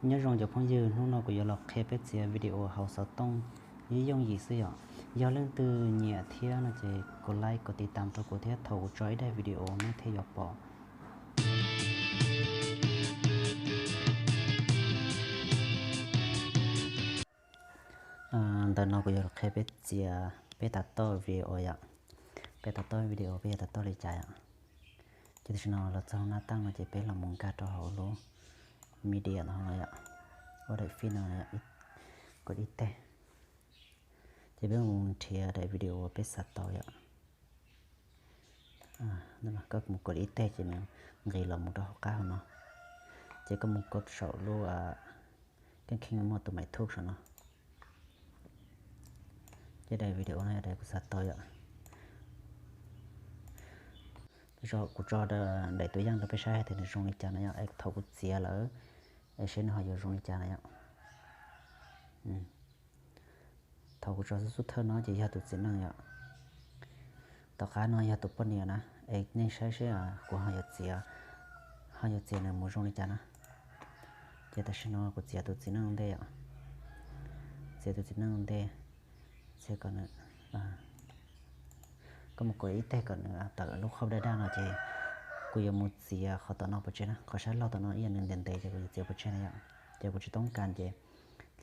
Nyob zoo cov phooj ywg, hnub no kuv yuav los qhia peb txiav video hauv xov tooj ib yooj yim xwb yom. Yog leej twg nyiam thiab no ces kom like kom tiv tam rau kuv thiab, thaum kuv tso ib daim video nej thiaj yuav pom. Ntawm no kuv yuav qhia peb txiav peb tas toj video yom. Peb tas toj video peb yuav tas toj li cas yom. Ces tam sim no los txog nab taj no ces peb los mus nkag rau hauv lub media no yom, ua daim feed no, kov ib teg. Ces peb mus nrhiav daim video uas peb xav tau yom. Koj mus kov ib teg ces nws nqis los mus rau hauv qab hauv no. Ces koj mus kov saum lub keeb kheej muaj tus maim thuj saum no. Ces daim video no yog daim kuv xav tau yom. Kuv tso daim tus yaj rau peb saib hais tias nws zoo li cas no yom, es thaum kuv txiav lawm es seb nws ho yuav zoo li cas no yom. Thaum kuv tso xub xub thawj no ces yog tus txiv neej yom. Tom qab no yog tus poj niam na, es nej saib seb kuv ho yuav txiav, ho yuav txiav nws mus zoo li cas na. Ces tam sim no kuv txiav tus txiv neej ua ntej yom. Txiav tus txiv neej ua ntej, txiav kom nws, koj mus kov ib teg kom nws tawm lub khauj daj daj no ces kuv yuav mus txiav qhov tom no pov tseg na, qhov sab laug tom no ib yam nws ntev ntev ces kuv yuav txiav pov tseg na yom. Ces kuv tsis toob kas ces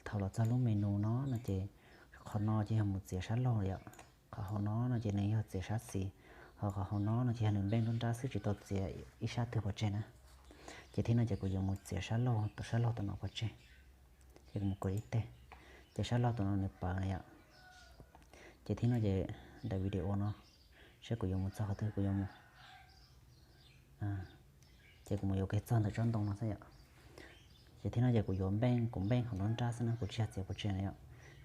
thaum los txog lub menu no no ces qhov no ces yog mus txiav sab laug yom. Qhov hauv no no ces nws yog txiav sab xis, ho qhov hauv no no ces yog nws npeej lub nrab xwb tsis tau txiav ib sab twg pov tseg na. Ces thib no ces kuv yuav mus txiav sab laug, sab laug tom no pov tseg. Ces kuv mus kov ib teg, ces sab laug tom no nws pawv na yom. Ces thib no ces daim video no, seb kuv yuav mus txog qhov twg kuv yuav mus. Ces kuv mus yuav kiag txog ntawm tsob ntoo no xwb yom. Ces thib no ces kuv yuav npeej, kuv npeej hauv lub nrab xwb na, kuv tsis yog txiav pov tseg na yom.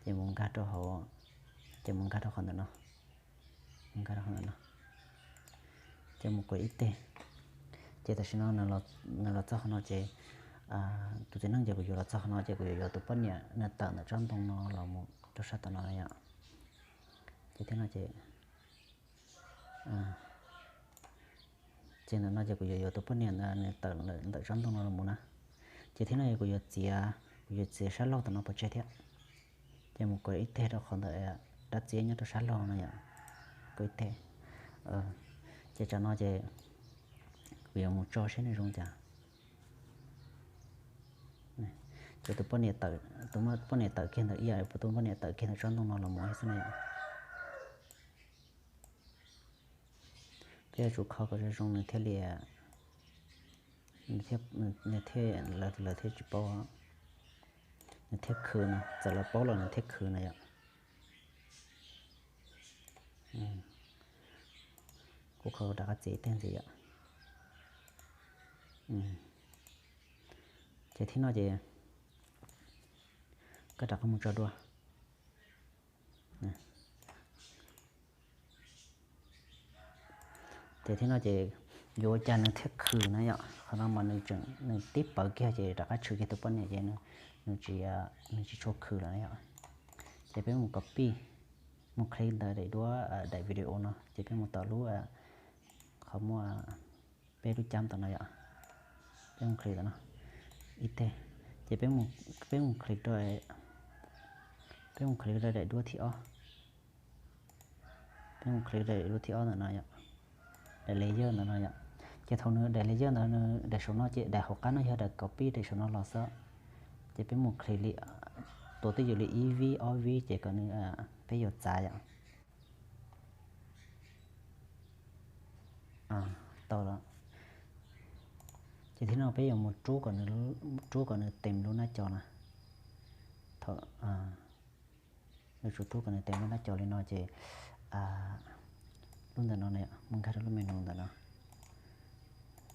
Ces mus nkag rau hauv, ces mus nkag rau qhov ntawm no, mus nkag rau qhov ntawm no. Ces mus kov ib teg. Ces tam sim no nws los txog qhov no ces tus txiv neej ces kuv yuav los txog qhov no ces kuv yuav yuav tus poj niam nws tawm ntawm tsob ntoo no los mus rau sab tom no yom. Ces thib no ces, ces ntawm no ces kuv yuav yuav tus poj niam ntawd nws tawm ntawm tsob ntoo no los mus na. Ces thib no ces kuv yuav txiav, kuv yuav txiav sab laug tom no pov tseg thiab. Ces mus kov ib teg rau qhov ntawm dab txiab nyob rau sab laug no yom. Kov ib teg. Ces tsam no ces kuv yuav mus tso seb nws zoo cas. Ces tus poj niam tawm, tus poj niam tawm kiag ntawm ib yam, tus poj niam tawm kiag ntawm tsob ntoo no los mus xwb na yom. Peb yuav tsum kho kom zoo zoo nws thiaj li, nws thiaj, lawv thiaj tsis paub, nws thiaj khwv na, txawm lawv paub los nws thiaj khwv na yom. Kuv kho rov qab txiav ib teg ntxiv yom. Ces thib no ces koj rov qab mus tso dua. Ces thib no ces yuav ua cas nws thiaj khwv na yom, qhov no mas nws tseem, nws tib pawv kiag ces rov qab tshwm kiag tus poj niam ces nws tsis, nws tsis tshua khwv lawm na yom. Ces peb mus copy, mus click ntawm daim duab daim video no ces peb mus tom lub qhov muaj peb lub cab tom no yom. Peb mus click tom no ib teg, ces peb mus click rau, peb mus click rau daim duab thib ob. Peb mus click daim duab thib ob ntawm no yom, daim layer ntawm no yom. Ces thaum nws daim layer ntawd nws daim saum no ces daim hauv qab no yog daim copy daim saum no los xwb. Ces peb mus click li, tuav twj ywm li ib vib ob vib ces kom nws, peb yuav txav yom. Tau lawm. Ces thib no peb yuav mus rub kom nws, rub kom nws tes lub nab co na. Thaum, yuav tsum rub kom nws tes lub nab co li no ces lub ntawm no, mus nkag rau lub menu ntawm no,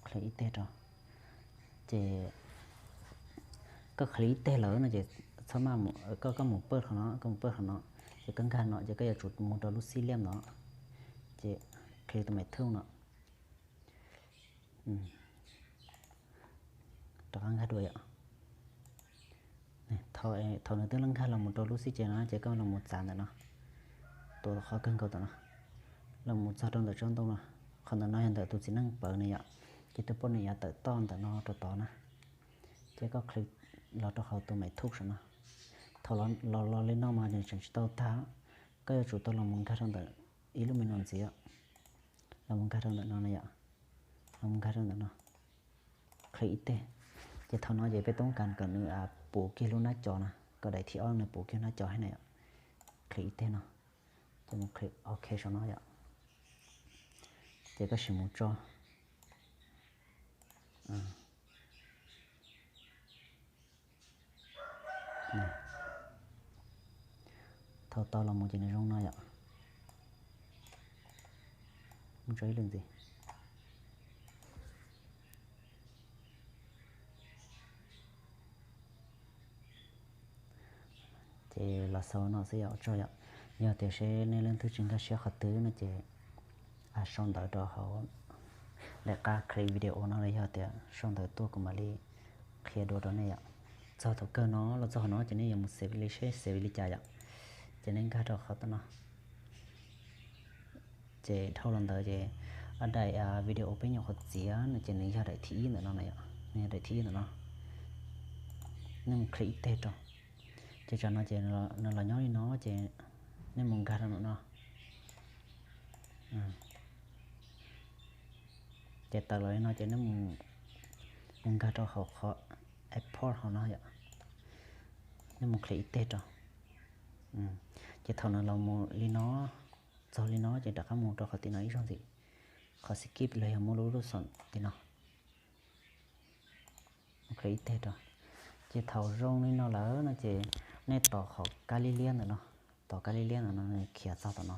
click ib teg rau. Ces koj click ib teg lawm no ces txhob maj, koj, koj mus pawj qhov no, koj mus pawj qhov no, ces koj nkag no ces koj yuav tsum mus rau lub xib liab no, ces click tus maim thooj no. Rov qab nkag dua yom. Thaum nws twb nkag los mus rau lub xib ces no ces koj los mus txav ntawm no, tuav qhov kawg nkaus tom no, los mus txog rau ntawm tsob ntoo no. Qhov ntawm no yog ntawm tus txiv neej pawv na yom, ces tus poj niam yuav tawm toj ntawm no rau tod na. Ces koj click los rau hauv tus maiv thuj saum no. Thaum los los li no mas nws tseem tsis tau tag, koj yuav tsum tau los mus nkag rau ntawm ib lub menu ntxiv, los mus nkag rau ntawm no na yom, los mus nkag rau ntawm no, click ib teg. Ces thaum no ces peb toob kas kom nws puv kiag lub nab co na, kom daim thib ob nws puv kiag nab co thiab na yom, click ib teg no, ces mus click ok saum no yom. Ces koj sim mus tso. Thaum tau los mus ces nws zoo no yom. Mus tso ib lwm ntxiv. Ces los xaus no xwb yom, ua tsaug yom. Yog tias seb nej leej twg tsis nkag siab qhov twg no ces sau ntawv rau hauv lawv qab clip video no los yog tias sau ntawv tuaj kuv mam li qhia dua rau nej yom. Txog thaum kawg no los txog qhov no ces nej yuav mus xav li seb xav li cas yom. Ces nej nkag rau qhov no. Ces dhau los ntawd ces daim video peb nyuam qhuav txiav no ces nws yog daim thib ib ntawm no na yom, nws yog daim thib ib ntawm no. Nej mus click ib teg rau. Ces tsam no ces nws los nyob li no ces nej mus nkag rau ntawm no. Ces tawm los li no ces nej mus nkag rau hauv qhov export hauv no yom. Nej mus click ib teg rau. Ces thaum nws los mus li no, txog li no ces rov qab mus rau qhov tim no ib zaug ntxiv, qhov skip los yog muaj lub lub xom tim no. Mus click ib teg rau. Ces thaum zoo li no lawm no ces nej tos qhov kab liab liab ntawm no, tos kab liab liab ntawm no nws khiav txog tom no.